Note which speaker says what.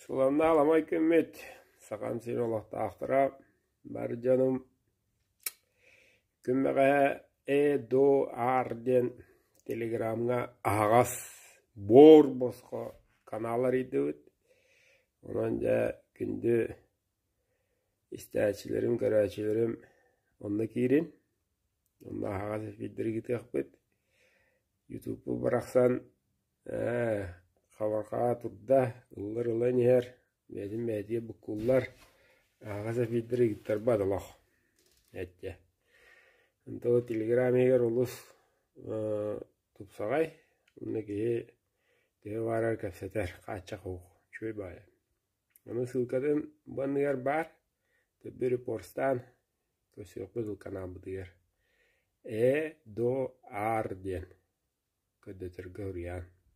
Speaker 1: Сыланна аламай күммүт, Сахам сирин олохтоохторо, бар дьонум күн бэҕэһээ Э-до-ар диэн телеграмҥа аһаҕас буор босхо канал арыйдыбыт. Онон дьэ күндү истээччилэрим, көрөөччүлэрим онно киирин, онно аһаҕас эфирдэри ыытыахпыт. Ютубу барахсан Ээ, хабарҕаа турда, ыллар ылан иһэр, бэйэтин бэйэтигэр буккуллар, аһаҕас эфирдэри ыыттарбат олох, эттэ. Онто телеграм иһигэр олус тупсаҕай, онно киһи төһө баарар кэпсэтэр, хааччах суох, үчүгэй баҕайы. Ону ссылкатын бу анныгар баар, төбө репорстаан көрсүөхпүт ол каналбытыгар. Э до ар диэн көрдөтөргө уруйаан.